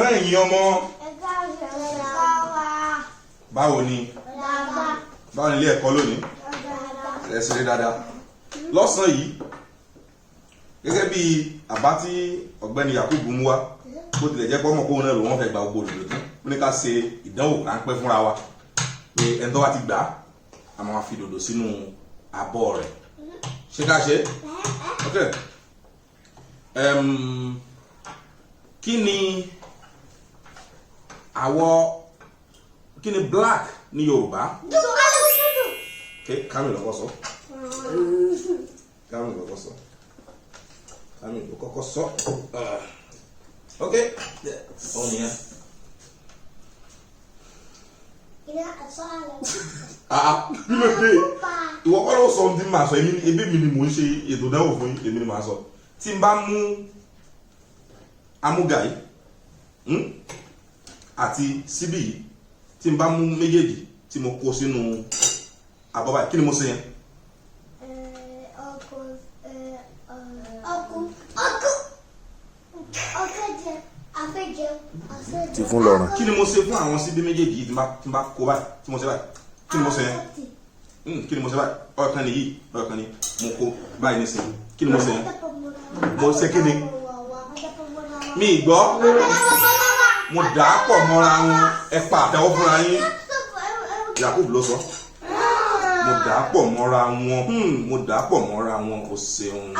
Ọ̀sán ẹ̀yin ọmọ. Báwo ni? Báwo ni ilé ẹ̀kọ́ lónìí? Ẹ ṣeré dáadáa. Lọ́sàn-án yìí, gẹ́gẹ́ bí àbá tí ọ̀gbẹ́ni Yakubu mú wá, bó tilẹ̀ jẹ́ pé ọmọ kóun náà ló wọ́n fẹ́ gba gbogbo òdòdó tán, ó ní ká ṣe ìdánwò ráńpẹ́ fúnra wa pé ẹni tó bá ti gbà á, a máa fi dòdò sínú abọ́ rẹ̀. Ṣé ká ṣe? Ok. Kí ni àwọ̀, kí ni black ní Yorùbá? Ok, Kamil ló kọ́kọ́ sọ. Kamil ló kọ́kọ́ sọ. Kamil ló kọ́kọ́ sọ. Ah. Ok, òun nìyẹn. Ah, ah, kí ló dé? Ìwọ kọ́ ló sọ ohun tí màá sọ, èmi ebi mi ni mò ń ṣe ètò ìdánwò fún yín, èmi ni màá sọ. Tí n bá mú amúgà yìí àti síbí yìí, tí n bá mú méjèèjì tí mo kó sínú abọ́ báyìí, kí ni mo ṣe yẹn? Ti fún lọ́rùn. Kí ni mo ṣe fún àwọn síbí méjèèjì yìí tí n bá kó báyìí, tí mo ṣe báyìí, kí ni mo ṣe yẹn? Kí ni mo ṣe báyìí? Ọ̀kan ni yìí, ọ̀kan ni mo kó báyìí nísìnyí. Kí ni mo ṣe yẹn? Mo ṣe kí ni? Mi ì gbọ́. Mo dà á pọ̀ mọ́ra wọn. Ẹ pa àtẹ́wọ́ fúnra yín. Yakub ló sọ. Mo dà á pọ̀ mọ́ra wọn. Mo dà á pọ̀ mọ́ra wọn. O ṣeun.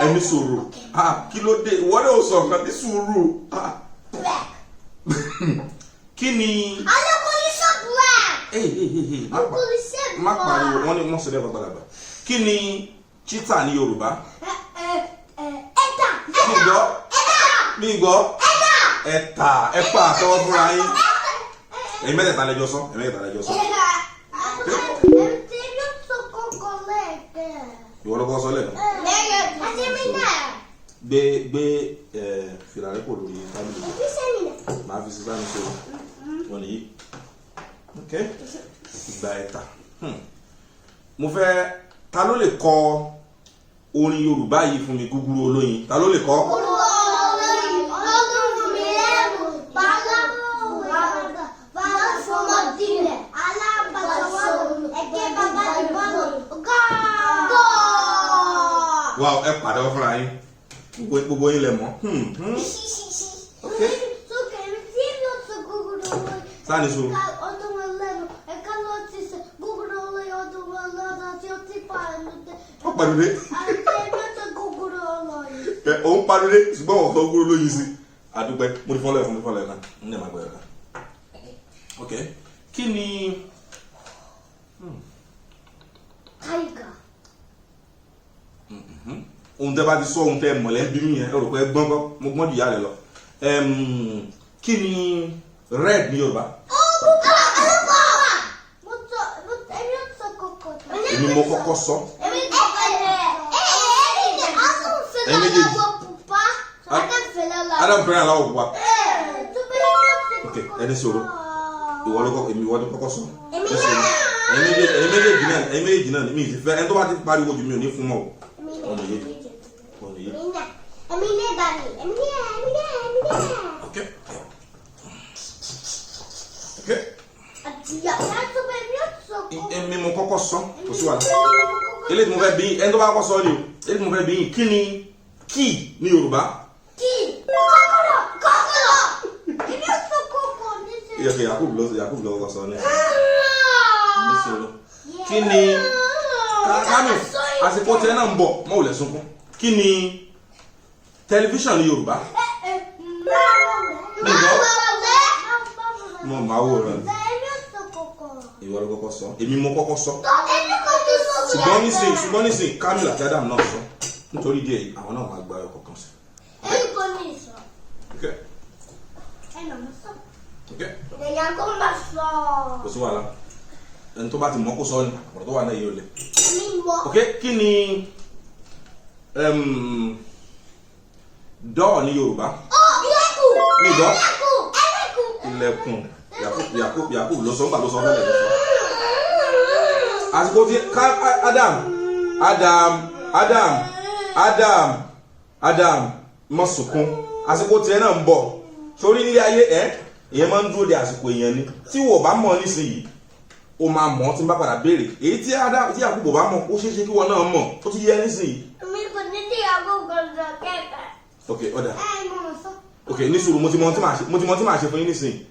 Ẹni sọ̀rọ̀. Ah, kí ló dé? Ìwọ náà sọ nǹkan ní sùúrù. Ah. Kí ni? Hey, hey, hey, hey. Má pariwo, wọ́n ní wọ́n sọ lẹ́kọ̀ọ́ gbàlagbà. Kí ni cheetah ní Yorùbá? Mi gbọ́. Mi gbọ́. Ẹ̀ta. Ẹ pa àtẹ́wọ́ fúnra yín. Ẹ̀yin mẹ́tẹ̀ẹ̀ta lẹ́jọ́ sọ. Ẹ̀yin mẹ́tẹ̀ẹ̀ta lẹ́jọ́ sọ. Ìwọ ló kọ́ sọ lẹ́nu. Gbé gbé ẹ fìlà rẹ kò lórí tábìlì. Màá fi sísá mi ṣe wọn nìyí. Ok. Ìgbà ẹ̀ta. Mo fẹ́, ta ló lè kọ orin Yorùbá yìí fún mi, Gúgúrú Olóyin? Ta ló lè kọ? Wow, ẹ pàdé fúnra yín. Gbogbo yín lẹ mọ̀. Ok. Sáà ní sùúrù. Ó pàdé. Ẹ òun pàdé ṣùgbọ́n òun kọ́ Gúgúrú Olóyin sí. Àdúpẹ́, mo ní fọ́lẹ̀ fún mi fọ́lẹ̀ kan. Ń dẹ̀ máa gbẹ̀rẹ̀ kan. Ok. Kí ni Tiger. Ohun tẹ́ bá ti sọ, ohun tẹ́ mọ̀lẹ́ ń bí mi yẹn, ẹ rò pé ẹ gbọ́n kọ́, mo gbọ́n jù ìyá rẹ lọ. Kí ni red ní Yorùbá? Èmi mo kọ́kọ́ sọ. Ẹ̀yin méjèèjì. Adam fẹ́ràn aláwọ̀ pupa. Ok, ẹni sọ̀rọ̀. Ìwọ ló kọ́, èmi ìwọ ló kọ́kọ́ sọ. Ẹni sọ̀rọ̀. Ẹ̀yin méjèèjì náà, ẹ̀yin méjèèjì náà, mi ì sì fẹ́ ẹni tó bá ti pariwo jù, mi ò ní fún mọ́ o. Ọ̀nà yìí. Ọ̀nà yìí. Ok. Ok. Èmi mo kọ́kọ́ sọ, kò sí wàhálà. Eléyìí tí mo fẹ́ bí yín, ẹni tó bá kọ́kọ́ sọ ni o. Eléyìí tí mo fẹ́ bí yín, kí ni key ní Yorùbá? Ìyọ̀kẹ́ Yakub ló Yakub ló kọ́kọ́ sọ ní. Ní sọ̀rọ̀. Kí ni Kánò àsìkò tiẹ̀ náà ń bọ̀ mọ́ ò lẹ̀ sunkún. Kí ni tẹlifíṣàn ní Yorùbá? Mo máa wò rẹ̀. Ìwọ ló kọ́kọ́ sọ. Èmi mo kọ́kọ́ sọ. Ṣùgbọ́n nísìnyí Kamil àti Adam náà sọ. Nítorí díẹ̀ yìí, àwọn náà máa gba ọkọ̀ kan sí. Ok. Ok. Kò sí wàhálà. Ẹni tó bá ti mọ̀ kó sọ ni, ọ̀rọ̀ tó wà náà yìí ò le. Ok, kí ni door ní Yorùbá? Mi gbọ́. Ilẹ̀kùn. Yakub Yakub Yakub ló sọ, ńgbà ló sọ fẹ́lẹ̀ ló sọ. Àsìkò tí Adam Adam, Adam, Adam, Adam, má sunkún. Àsìkò tiẹ̀ náà ń bọ̀. Sórí nílé ayé ẹ, ìyẹn máa ń dúró de àsìkò èèyàn ni. Tí wò bá mọ̀ nísìnyìí, o máa mọ̀ tí n bá padà béèrè. Èyí tí Adam, tí Yakubu bá mọ̀, ó ṣeé ṣe kí wọn náà mọ̀. Ó ti yẹ nísìnyìí. Mi kò ní tí àkókò sọ kẹta. Ok, ọ̀dà. Ẹ mọ̀ sọ. Ok, ní sùúrù, mo ti mọ ohun tí màá ṣe, mo ti mọ ohun tí màá ṣe fún yín nísìnyìí.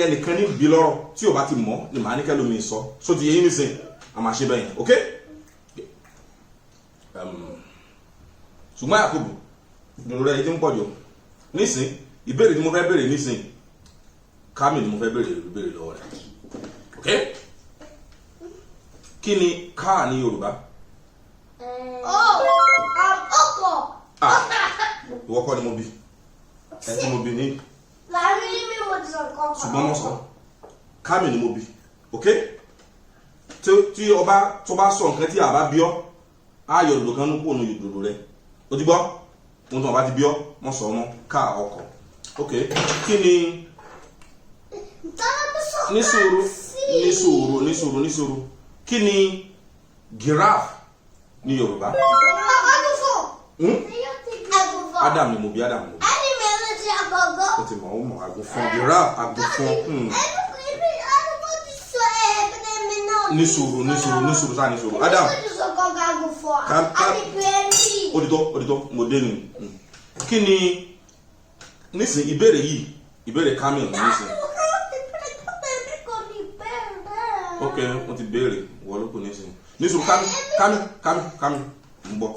Ẹnìkan ní bí lọ́rọ̀ tí ò bá ti mọ̀ ni màá ní kẹ́lómi sọ. So ti yé yín nísìnyìí, a máa ṣe bẹ́ẹ̀ yẹn, ok? Ṣùgbọ́n Yakubu, dòdò rẹ̀ ti ń pọ̀ jù nísìn. Ìbéèrè tí mo fẹ́ béèrè nísìn, Kami ni mo fẹ́ béèrè ìbéèrè lọ́wọ́ rẹ̀, ok? Kí ni car ní Yorùbá? Ó ọkọ̀. Ah, ìwọ kọ́ ni mo bí ẹ tí mo bí ní. Láàrin mi mo ti sọ kọ́kọ́. Ṣùgbọ́n mo sọ Kami ni mo bí, ok? Tí ọba tó bá sọ nǹkan tí a bá bí ọ, á yọ dòdò kan kó nu dòdò rẹ. O ti gbọ́ ohun tí wọn bá ti bí ọ, mọ sọ ọmọ ká ọkọ̀, ok? Kí ni ní sùúrù, ní sùúrù, ní sùúrù, ní sùúrù. Kí ni giraffe ní Yorùbá? Hmm? Adam ni mo bí, Adam ni mo bí. Ó ti mọ̀, ó mọ̀. Àgùnfọ̀n, giraffe, àgùnfọ̀n. Ní sùúrù, ní sùúrù, ní sùúrù sáà, ní sùúrù, Adam. Ó di tó, ó di tó, mo dé ni. Kí ni nísìn ìbéèrè yìí, ìbéèrè Kamil nísìn. Ok, mo ti béèrè, wọ́n ló kù nísìn. Ní sùúrù, Kamil, Kamil, Kamil, Kamil, ń bọ̀,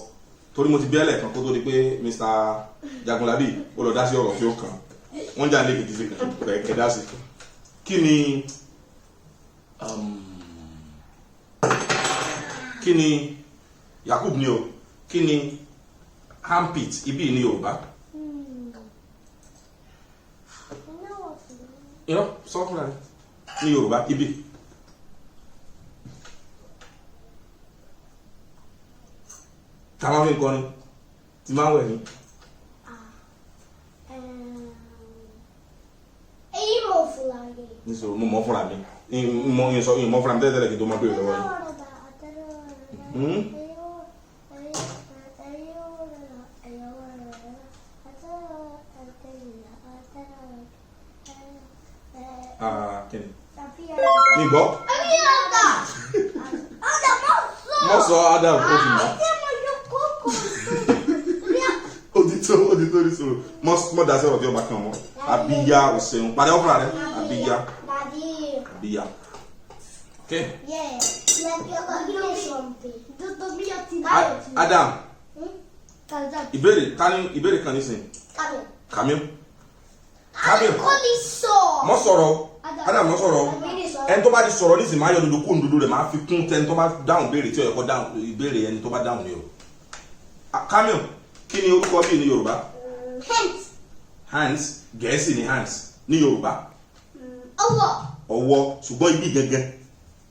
torí mo ti bí ẹlẹ́ẹ̀kan kó tó di pé Mr. Jagunlabi ó lọ dá sí ọ̀rọ̀ tí ó kàn wọ́n jà lẹ́kìtì sí kẹ̀kẹ́ dá sí. Kí ni kí ni, Yakub ni o, kí ni armpit ibi ní Yorùbá? Irọ́, sọ fúnra rẹ ní Yorùbá ibi. Táwọn fi ń kọrin tí máa ń wẹ̀ ní. Èyí mo fúnra rẹ̀. Nísòro, mo mọ̀ fúnra mi, mo sọ ìmọ̀ fúnra mi tẹ́lẹ̀ kí n tó máa béèrè lọ́wọ́ yín. Hmm? Ah, kí ni? Mi gbọ́. Mo sọ Adam, ó ti mọ̀. Ó ti tó, ó ti tó, ní sọ̀rọ̀. Mọ́ dá sí ọ̀rọ̀ tí ó bá kàn wọ́n. Abíyá, ò ṣeun. Padà ó fúnra rẹ̀. Abíyá. Abíyá. Ok. Adam, ìbéèrè ta ni ìbéèrè kan nísìnyí? Kamil. Kamil. Mọ́ sọ̀rọ̀. Adam, mọ́ sọ̀rọ̀. Ẹni tó bá ti sọ̀rọ̀ nísìnyí, máa yọ dúdú kún dúdú rẹ̀, máa fi kún tẹni tó bá dáhùn béèrè tí ó yẹ kó dáhùn ìbéèrè ẹni tó bá dáhùn ni o. Ah, Kamil, kí ni orúkọ bíi ní Yorùbá? Hands, Gẹ̀ẹ́sì ni hands ní Yorùbá. Ọwọ́, ṣùgbọ́n ibi gẹ́gẹ́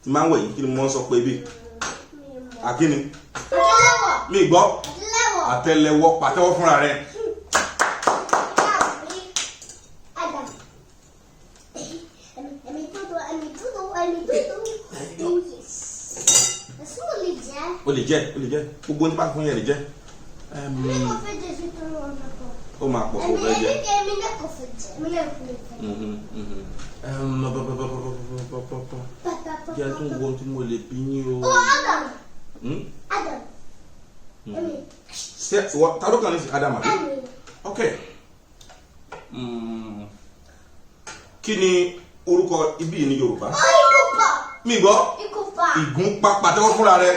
tí máa ń wẹ̀ yìí, kí ni mo ń sọ pé ibi? Àkíni? Mi gbọ́. Àtẹ́lẹwọ́, pàtẹ́wọ́ fúnra rẹ̀. Adam. Oh yes. Ẹ̀sùn ò lè jẹ́. Ó lè jẹ́, ó lè jẹ́. Gbogbo nípa fún yẹn lè jẹ́. Èmi kò fẹ́ jẹ sí torí wọn fẹ́ pọ̀. Ó máa pọ̀ kó fẹ́ jẹ́. Èmi náà kò fẹ́ jẹ. Èmi náà kò fẹ́ jẹ. Bọ́, bọ́, bọ́, bọ́, bọ́, bọ́, bọ́. Jẹ́ tún wo ohun tí mo lè bí yín o. Oh, Adam. Hmm? Adam. Èmi. Ṣé ìwọ ta ló kàn ní sí, Adam àbí? Èmi. Ok. Kí ni orúkọ ibi yìí ní Yorùbá? Oh, ìkópa. Mi gbọ́. Ìkópa. Ìgúnpá, pàtẹ́wọ́ fúnra rẹ̀.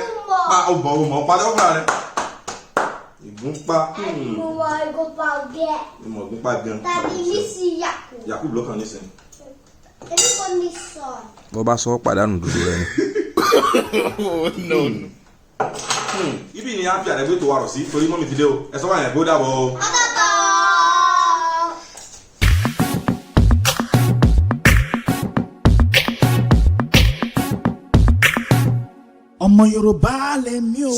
Pa ọgbọ̀n ọmọ, pàtẹ́wọ́ fúnra rẹ̀. Ìgúnpá. Mo wọ ìkópa gẹ́. Ìmọ̀ ìgúnpá gan. Tàbí Mísì Yakub. Yakub ló kàn nísìnyí. Èmi kò ní sọ. Bó bá sọ, pàdánù dúdú rẹ ni. No. Ibi ni a fi àdàgbé tó wa rọ̀ sí torí mọ́mí ti dé o. Ẹ sọ wà yẹn kó dàbọ̀ o. Ọ̀dọ̀dọ̀. Ọmọ Yorùbá lèmi o.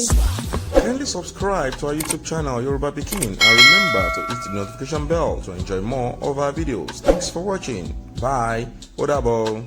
Kindly subscribe to our YouTube channel Yoruba Pikin and remember to hit the notification bell to enjoy more of our videos. Thanks for watching. Bye. Ó dàbọ̀.